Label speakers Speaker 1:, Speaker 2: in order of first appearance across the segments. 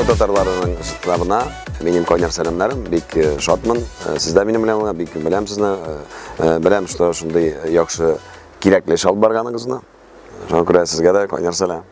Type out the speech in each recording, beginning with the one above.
Speaker 1: Мәскәү татарларының штабына минем кайнар сәламнәрем, бик э, шатмын. Э, сез дә минем белән булган, бик беләм сезне, э, беләм, что шундый яхшы кирәкле эш алып барганыгызны. Шуңа күрә сезгә дә кайнар сәлам.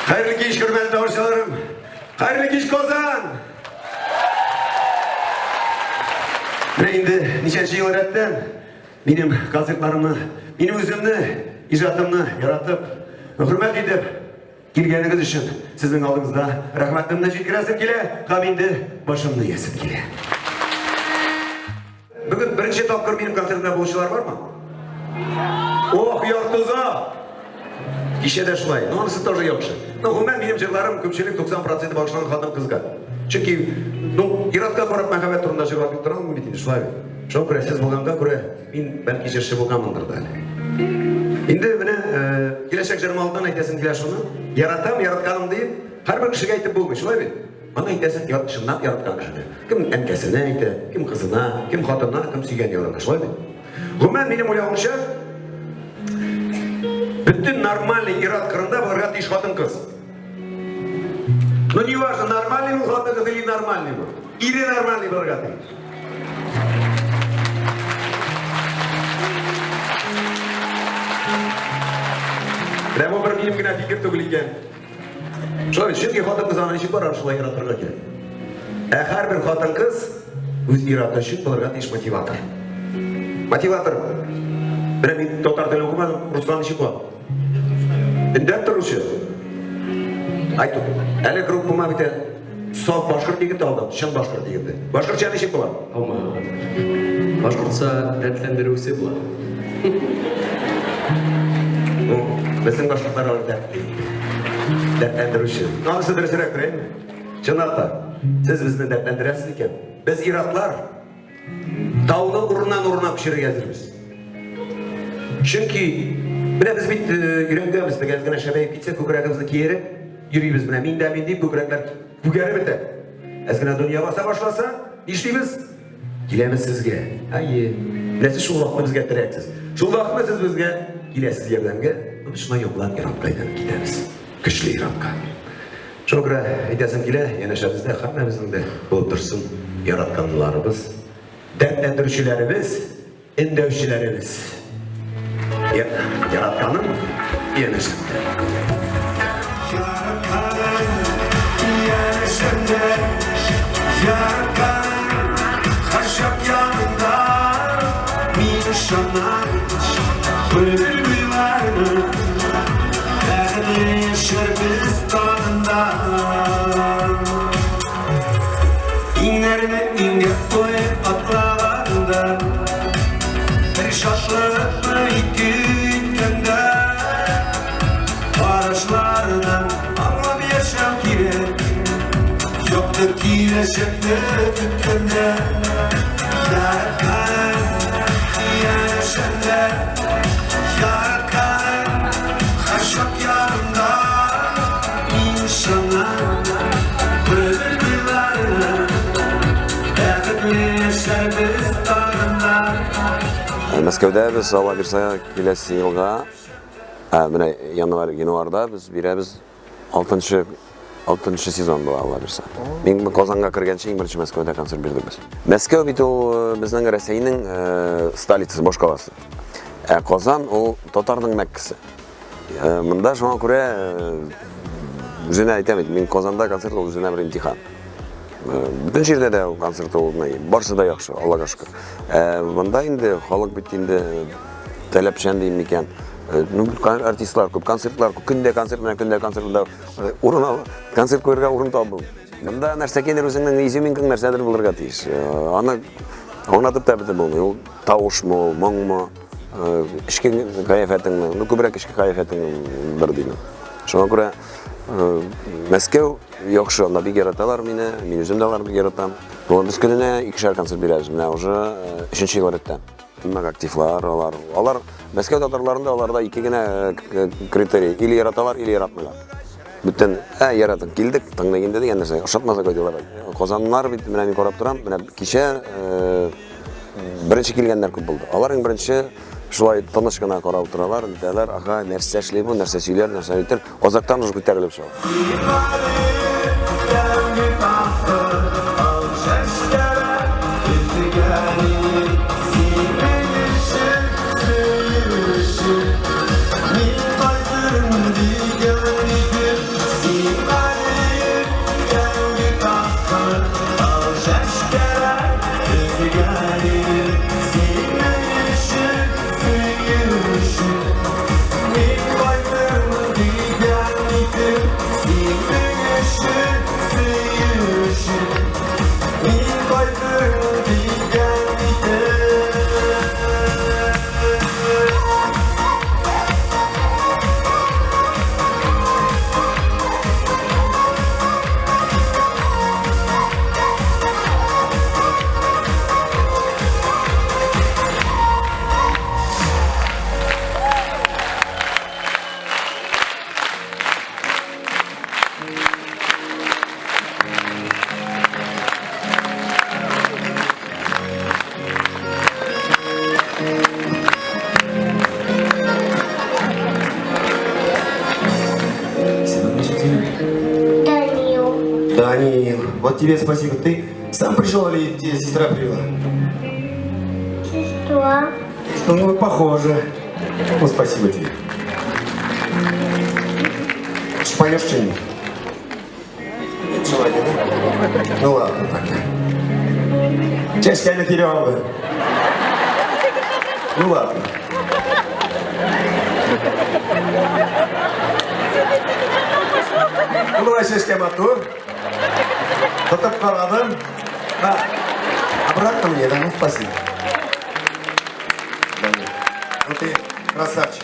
Speaker 2: Хәерле кич, хөрмәтле тамашачыларым! Хәерле кич, Казан! Менә инде ничәнче ел рәттән минем концертларымны, минем үземне, иҗатымны яратып, хөрмәт итеп килгәнегез өчен сезнең алдыгызда рәхмәтемне җиткерәсем килә һәм инде башымны иясем килә. Бүген беренче тапкыр минем концертымда булучылар бармы? Ох, ярты зал! Кичә дә шулай. Ну, анысы тоже яхшы. Ну, гомумән, минем җырларым күпчелек 90% багышланган хатын-кызга. Чөнки, ну, ир-атка карап мәхәббәт турында җырлап бик тора алмыйм бит инде, шулай бит. Шуңа күрә сез булганга күрә мин бәлки җырчы булганмындыр да әле. Инде менә э, киләчәк җырым алдыннан әйтәсем килә шуны. Яратам, яратканым дип, һәрбер кешегә әйтеп булмый, шулай бит? Аны әйтәсең, чынлап яраткан кешегә. Кем әнкәсенә әйтә, кем кызына, кем хатынына, кем сөйгән ярына, шулай бит? Гомумән, минем уйлавымча, бөтен нормальный ир-ат кырында булырга тиеш хатын-кыз. Ну, не важно, нормальный ул хатын-кыз или нормальный бу. Ире нормальный булырга тиеш. Менә бу бер минем генә фикер түгел икән. Шулай бит, чөнки хатын-кыз аны ничек барар, шулай яратырга кирәк. Ә һәрбер хатын-кыз үз ир-аты өчен булырга тиеш мотиватор. Мотиватор. Менә мин татар телен укымадым, Руслан ничек була? Өндәп торучы. Айт, әле группама бит саф башкорт егете алдым, чын башкорт егете. Башкортча ничек була?
Speaker 3: Алмаган. Башкортча дәртләндерүче була.
Speaker 2: Ну, безнең башкортлар алар дәртле. Дәртләндерүче. Ну, анысы дөресрәк, әйеме? Чынлап та, сез безне дәртләндерәсез икән. Без иратлар тауны урыннан урынына күчерергә әзербез. Чөнки менә без бит э, өйрәнгәнбез, теге әз генә шәбәеп китсә, күкрәгебезне киереп йөрибез. Менә мин дә мин дип күкрәкләр күгәреп бетә. Әз генә дөнья баса башласа, нишлибез? Киләбез сезгә. Әйе. Менә сез шул вакытны безгә терәксез. Шул вакытны сез безгә киләсез ярдәмгә. Без шуннан яңадан ир-атка әйләнеп китәбез. Көчле ир-атка. Шуңа күрә әйтәсем килә, янәшәбездә һәммәбезнең дә булып торсын яратканларыбыз, дәртләндерүчеләребез, Өндәүчеләребез. Яратканым янәшәмдә.
Speaker 4: Яратканым янәшәмдә. Яратканым һәрчак янымда. Мин ышанам, гомер буйларына бәхетле яшәрбез тагын да. Иңнәрне иңгә куеп атлаганда, Бер шатлыкны ике иткәндә, Карашлардан аңлап яшәү кирәк, Якты киләчәкне көткәндә. Яраткан янәшәмдә, Яраткан һәрчак янымда. Мин ышанам, гомер буйларына Бәхетле яшәрбез тагын да.
Speaker 1: Мәскәүдә без Алла бирсә киләсе елга, менә январь, гыйнварда без бирәбез алтынчы алтынчы сезон була Алла бирсә. Мин Казанга кергәнче иң беренче Мәскәүдә концерт бирдек без. Мәскәү бит ул э, безнең Рәсәйнең э, столицасы, башкаласы. Ә Казан ул татарның Мәккәсе. Э, монда шуңа күрә э, үзенә әйтәм бит, мин Казанда концерт ул үзенә бер имтихан. Бөтен җирдә дә концерт ул, барсы да яхшы, Аллага шөкер. Ә монда инде халык бит инде таләпчән дим микән. Ну, артистлар күп, концертлар күп, көндә концерт менә көндә концерт урын ал, концерт куярга урын табыл. Монда нәрсәкәйдер үзеңнең изюминкаң нәрсәдер булырга тиеш. Аны аңлатып та бетереп булмый. Ул тавышмы, ул моңмы, эчке кыяфәтеңме, ну күбрәк эчке кыяфәтең бер димем. Шуңа күрә Мәскәү яхшы, анда бик яраталар мине, мин үзем дә аларны бик яратам. Ну, без көненә икешәр концерт бирәбез, менә уже өченче ел рәттән. Нык активлар алар. Алар Мәскәү татарларында аларда ике генә критерий, или яраталар, или яратмыйлар. Бүтән, ә, яратып килдек, тыңлыйк инде дигән нәрсә, ошатмаса кайталар. Казаннар бит, менә мин карап торам, менә кичә беренче килгәннәр күп булды. Алар иң беренче шулай тыныч кына карап утыралар, әйтәләр, ага, нәрсә эшли бу, нәрсә сөйләр, нәрсә әйтер. Азактан уже күтәрелеп чыга.
Speaker 5: Данил.
Speaker 2: Данил, вот тебе спасибо. Ты сам пришел или тебе сестра привела?
Speaker 5: Сестра.
Speaker 2: Ну, похоже. Ну, спасибо тебе. Споешь что-нибудь? Нет желания, да? Ну ладно, пока. Чәчкәне кире алды. Ну ладно. Ну давай чәчкә матур. Тотып карадым. На, обратно мне, да? Ну спасибо. Ну ты красавчик.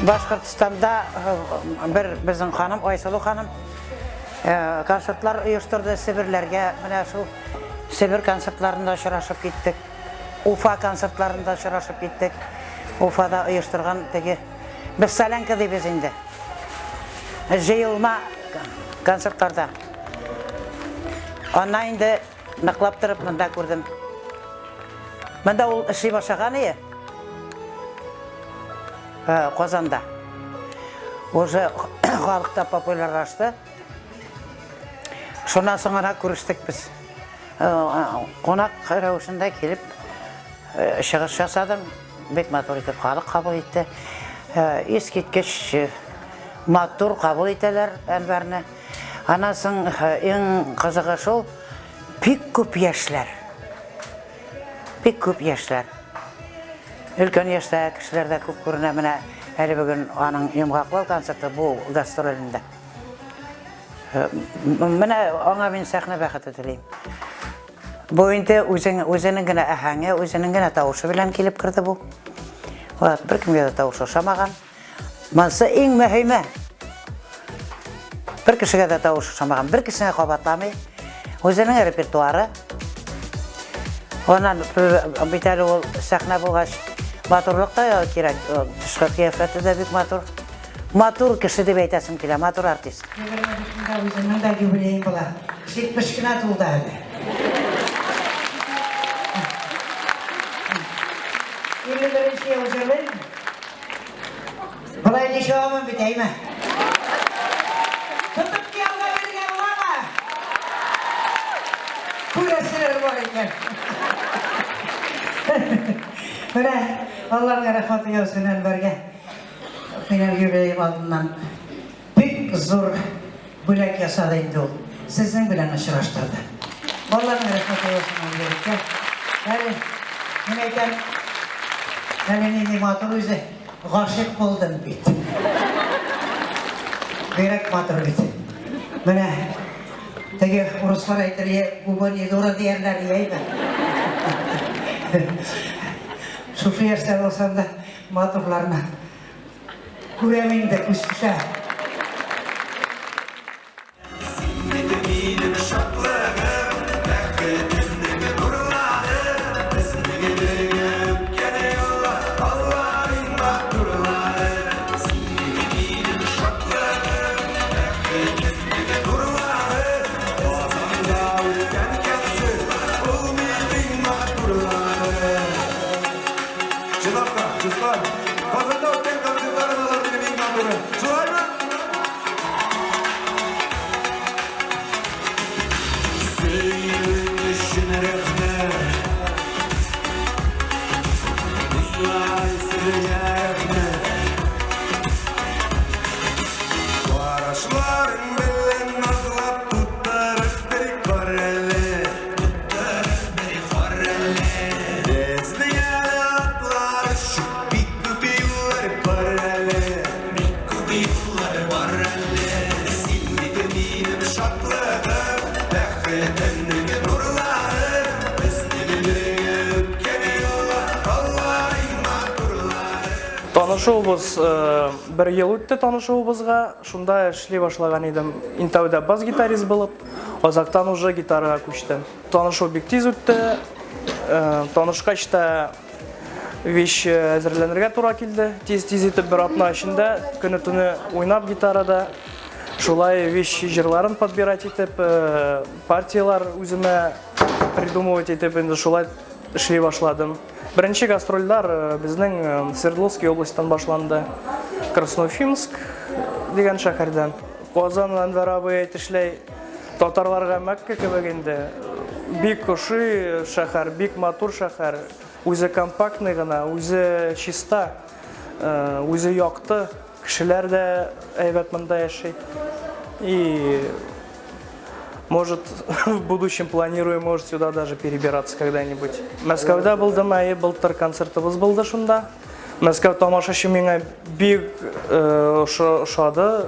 Speaker 6: Башкортстанда бер безнең ханым, Айсылу ханым концертлар оештырды Себерләргә. Менә шул Себер концертларында очрашып киттек. Уфа концертларында очрашып киттек. Уфада оештырган теге без солянка дибез инде. Җыелма концертларда. Аннан инде ныклап торып монда күрдем. Монда ул эшли башлаган ие. Казанда. Уже халыкта популярлашты. Шуннан соң гына күрештек без. Кунак рәвешендә килеп чыгыш ясадым. Бик матур итеп халык кабул итте. Искиткеч матур кабул итәләр Әнвәрне. Аннан соң иң кызыгы шул, бик күп яшьләр. Бик күп яшьләр. Өлкән яшьтәге кешеләр дә күп күренә. Менә әле бүген аның йомгаклау концерты бу гастролендә. Менә аңа мин сәхнә бәхете телим. Бу инде үзең, үзенең генә әһәңе, үзенең генә тавышы белән килеп керде бу. Вот, беркемгә дә тавышы ошамаган. Монысы иң мөһиме. Бер кешегә дә тавыш ошамаган, бер кешене кабатламый. Үзенең репертуары. Аннан бит әле ул сәхнә булгач, матурлык та кирәк. Тышкы кыяфәте дә бик матур. Матур кеше дип әйтәсем килә, матур артист. 25-ендә үземнең дә юбилеем була. 70 кенә тулды әле. 51 ел җырлыйм. Болай ничә алмам бит, әйме? Тотып кияүгә бирергә буламы? Күрәселәр бар икән. Менә Алланың рәхмәте яусын Әнвәргә. Минем юбилеем алдыннан бик зур бүләк ясады инде ул. Сезнең белән очраштырды. Алланың рәхмәте яусын ул егеткә. Әле мин әйтәм, әле нинди матур үзе. Гашыйк булдым бит. Бигрәк матур бит. Менә теге урыслар әйтер, е, губа не дура диярләр, яйме? Шушы яшьтә булсам да, матурларны күрәм инде, күз төшә.
Speaker 4: Чынлап та, дуслар, Казанда үткән концертларым алар минем иң матуры. Шулаймы? Сөюең өчен рәхмәт. Дуслар, сезгә рәхмәт. Карашларың белән назлап тутырып бер кар әле. Тутырып бер кар әле. Безнең әле атлар өчен бик күп юллар бар әле. Бик күп юллар бар әле. Син бит минем шатлыгым, бәхетемнең нурлары. Безнең бергә үткән юллар, алар иң матурлары.
Speaker 5: Танышуыбыз бер ел үтте танышуыбызга. Шунда эшли башлаган идем. Иң тәүдә бас-гитарист булып, азактан уже гитарага күчтем. Танышу бик тиз үтте. Танышкач та вещь әзерләнергә тура килде. Тиз-тиз итеп бер атна эчендә көне-төне уйнап гитарада, шулай вещь җырларын подбирать итеп, партияләр үземә придумывать итеп инде шулай эшли башладым. Беренче гастрольләр безнең Свердловский областьтан башланды. Красноуфимск дигән шәһәрдән. Казан Әнвәр абый әйтешләй, татарларга Мәккә кебек инде. Бик ошый шәһәр, бик матур шәһәр. Үзе компактный гына, үзе чиста, үзе якты. Кешеләр дә әйбәт монда яши. И может, в будущем планирую, может, сюда даже перебираться когда-нибудь. Мәскәүдә булдым, әйе, былтыр концертыбыз булды шунда. Мәскәү тамашачы миңа бик ошады.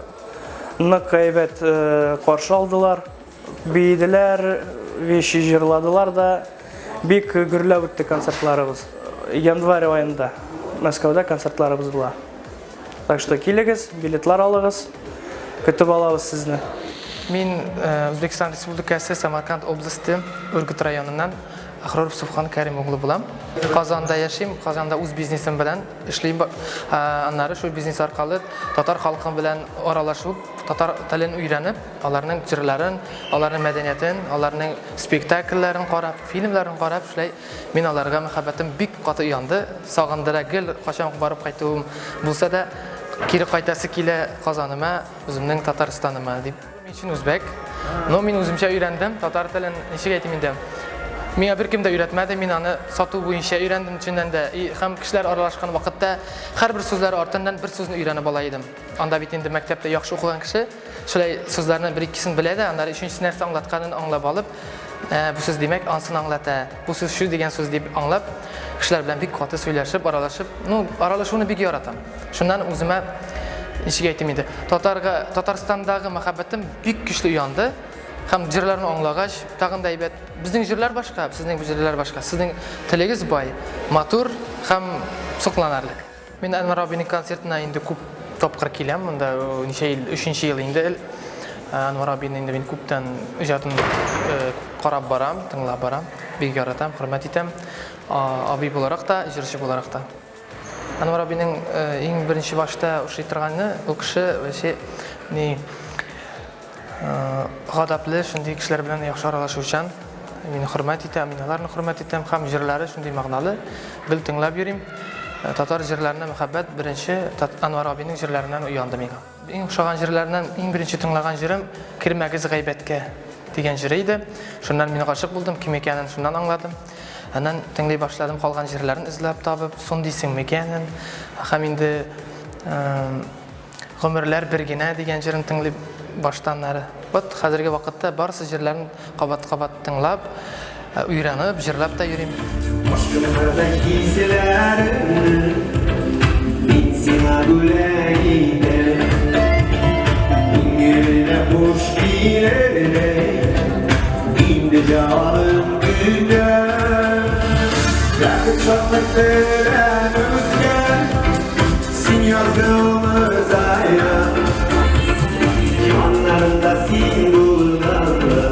Speaker 5: Нык әйбәт каршы алдылар. Биеделәр, вещи җырладылар да. Бик гөрләп үтте концертларыбыз. Январь аенда Мәскәүдә концертларыбыз була. Так что килегез, билетлар алыгыз. Көтеп алабыз сезне.
Speaker 7: Мин Үзбәкстан Республикасы Самарканд областе Ургут районыннан Ахроров Субхан Кәрим углы булам. Казанда яшим, Казанда үз бизнесым белән эшлим. Аннары шул бизнес аркылы татар халкы белән аралашып, татар телен өйрәнеп, аларның җырларын, аларның мәдәниятен, аларның спектакльләрен карап, фильмнарын карап, шулай мин аларга мәхәббәтем бик каты уянды. Сагындыра гел, кайчан барып кайтуым булса да, кире кайтасы килә Казаныма, үземнең Татарстаныма дип. Мин чын үзбәк, но мин үземчә өйрәндем татар телен, ничек әйтим инде. Миңа беркем дә өйрәтмәде, мин аны сату буенча өйрәндем чыннан да. И һәм кешеләр аралашкан вакытта һәрбер сүзләре артыннан бер сүзне өйрәнеп ала идем. Анда бит инде мәктәптә яхшы укыган кеше шулай сүзләрнең бер икесен белә дә, аннары өченчесе нәрсә аңлатканын аңлап алып, бу сүз димәк ансын аңлата, бу сүз шу дигән сүз дип аңлап, кешеләр белән бик каты сөйләшеп, аралашып, ну, аралашуны бик яратам. Шуннан үземә ничек әйтим инде, татарга, Татарстандагы мәхәббәтем бик көчле уянды. Һәм җырларны аңлагач, тагын да әйбәт. Безнең җырлар башка, сезнең җырлар башка. Сезнең телегез бай, матур һәм сокланырлык. Мин Әнвәр абыйның концертына инде күп тапкыр киләм. Монда ничә ел, өченче ел инде. Әнвәр абыйны инде мин күптән иҗатын карап барам, тыңлап барам. Бик яратам, хөрмәт итәм. Абый буларак та, җырчы буларак та. Әнвәр абыйның иң беренче башта ошый торганы, ул кеше вообще ни Гадәпле, шундый кешеләр белән яхшы аралашучан. Мине хөрмәт итә, мин аларны хөрмәт итәм һәм җырлары шундый мәгънәле, гел тыңлап йөрим. Татар җырларына мәхәббәт беренче Анвар абыйның җырларыннан уянды миңа. Иң ошаган җырларыннан иң беренче тыңлаган җырым Кермәгез гайбәткә дигән җыры иде. Шуннан мин гашык булдым, кем икәнен шуннан аңладым. Аннан тыңлый башладым, калган җырларын эзләп табып, Сон дисең микәнен. Һәм инде Гомерләр бер генә дигән җырын тыңлый баштан ары. Вот хәзерге вакытта барысы җырларын кабат-кабат тыңлап, өйрәнеп, җырлап та йөрим.
Speaker 4: Ашкынырдай хисләремне мин сиңа бүләк итәм. Күңелемә хуш килердәй, инде җавабын көтәм. Бәхет шатлык белән үскән Син яздың Яннарында син булганда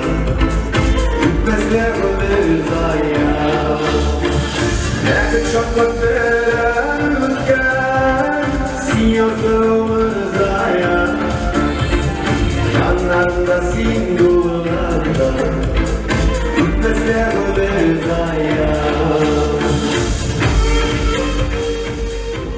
Speaker 4: Үтмәслә гомер зая. Бәхет шатлык белән үткән Син яздың зая. Яннарында син булганда Үтмәслә гомер зая.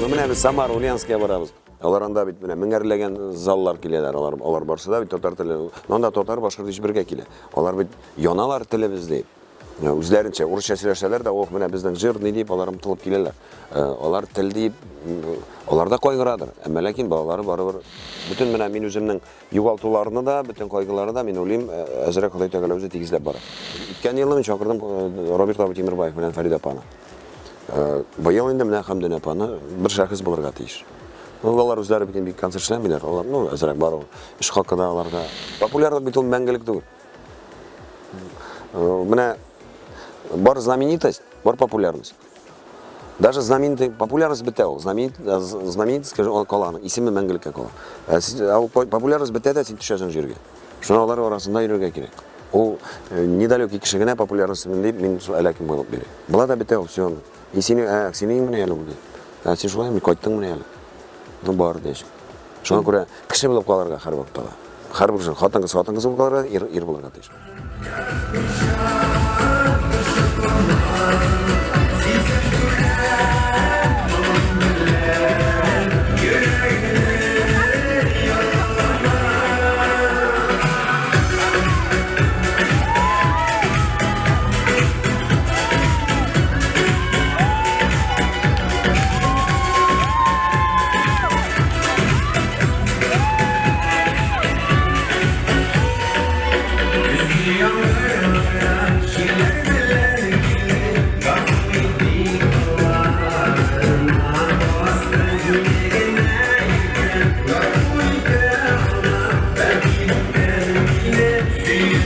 Speaker 1: Ну менә без Самара, Ульяновскига барабыз. Алар анда бит менә меңәрләгән заллар киләләр. Алар алар барсы да бит татар теле. Но анда татар, башкорт ич бергә килә. Алар бит яналар телебез дип. Үзләренчә урысча сөйләшәләр дә, ох, менә безнең җыр ни дип алар омтылып киләләр. Алар тел дип, алар да кайгырадыр. Әмма ләкин балалары барыбер бөтен менә мин үземнең югалтуларны да, бөтен кайгыларны да мин уйлыйм, әзрәк Ходай Тәгалә үзе тигезләп бара. Үткән елны мин чакырдым Роберт абый Тимербаев белән Фәридә апаны. Быел инде менә Хәмдүнә апаны бер шәхес булырга тиеш. Ну, алар үзләре бит инде бик концерт эшләмиләр. Алар, ну, әзрәк бар ул. Эш хакы да аларга. Популярлык бит ул мәңгелек түгел. Менә бар знаменитость, бар популярность. Даже знаменитый популярность бетә ул. Знаменит, знаменитость ул кала, аның исеме мәңгелеккә кала. Ә сез, ә ул популярность бетә дә син төшәсең җиргә. Шуңа алар арасында йөрергә кирәк. Ул недалекий кеше генә популярность дип мин әллә кем булып йөри. Була да бетә ул, все. И сине, ә, синең менә әле бу. Ә син шулай кайттың менә әле. Ну бар диясең. Шуңа күрә кеше булып калырга һәрвакытта да. Һәрбер кеше хатын-кыз хатын-кыз булып калырга, ир ир булырга тиеш.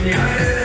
Speaker 4: Yeah.